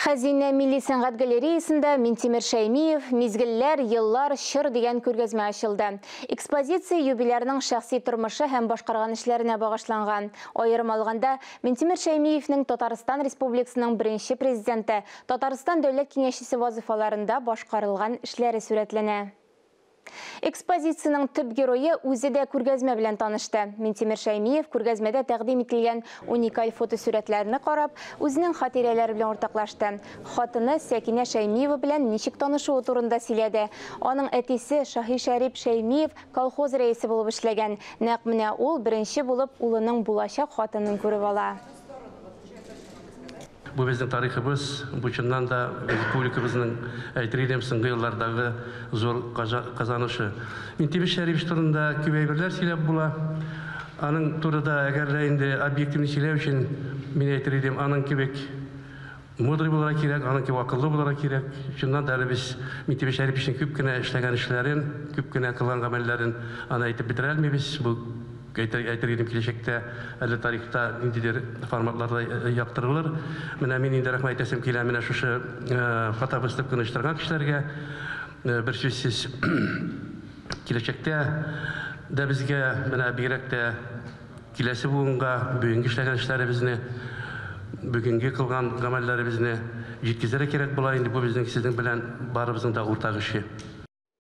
Хәзинә милли сәнгать галереясында Минтимер Шәймиев «Мизгелләр, еллар, чор» дигән күргәзмә ачылды. Экспозиция юбилярның шәхси тормышы һәм башкарган эшләренә багышланган. Аерым алганда, Минтимер Шәймиевнең Татарстан Республикасының беренче президенты, Татарстан Дәүләт Киңәшчесе вазыйфаларында башкарылган эшләре сурәтләнә. Экспозициянең төп герое үзе дә күргәзмә белән танышты. Минтимер Шәймиев күргәзмәдә тәкъдим ителгән уникаль фотосурәтләрне карап, үзенең хатирәләре белән уртаклашты. Хатыны Сәкинә Шәймиева белән ничек танышуы турында сөйләде. Аның әтисе Шаһи Шәрип Шәймиев колхоз рәисе булып эшләгән. Нәкъ менә ул беренче булып улының булачак хатынын күреп ала. Бу безнең тарихыбыз, бу чыннан да республикабызның, әйтер идем, соңгы еллардагы зур казанышы. Минтимер Шәрипович турында күп әйберләр сөйләп була. Аның турыда, әгәр дә инде объективны сөйләү өчен, мин әйтер идем, аның кебек мудрый булырга кирәк, аның кебек акыллы булырга кирәк. Чыннан да әле без Минтимер Шәриповичның күп кенә эшләгән эшләрен, күп кенә кылган гамәлләрен аны әйтеп бетерә алмыйбыз. Бу әйтер идем, киләчәктә әле тарихта ниндидер форматларда яктырылыр. Менә мин инде рәхмәт әйтәсем килә менә шушы фотовыставканы оештырган кешеләргә. Бер сүзсез киләчәктә дә безгә, менә бигрәк тә киләсе буынга бүгенге эшләгән эшләребезне, бүгенге кылган гамәлләребезне җиткезергә кирәк була. Инде бу безнең сезнең белән барыбызның да уртак эше.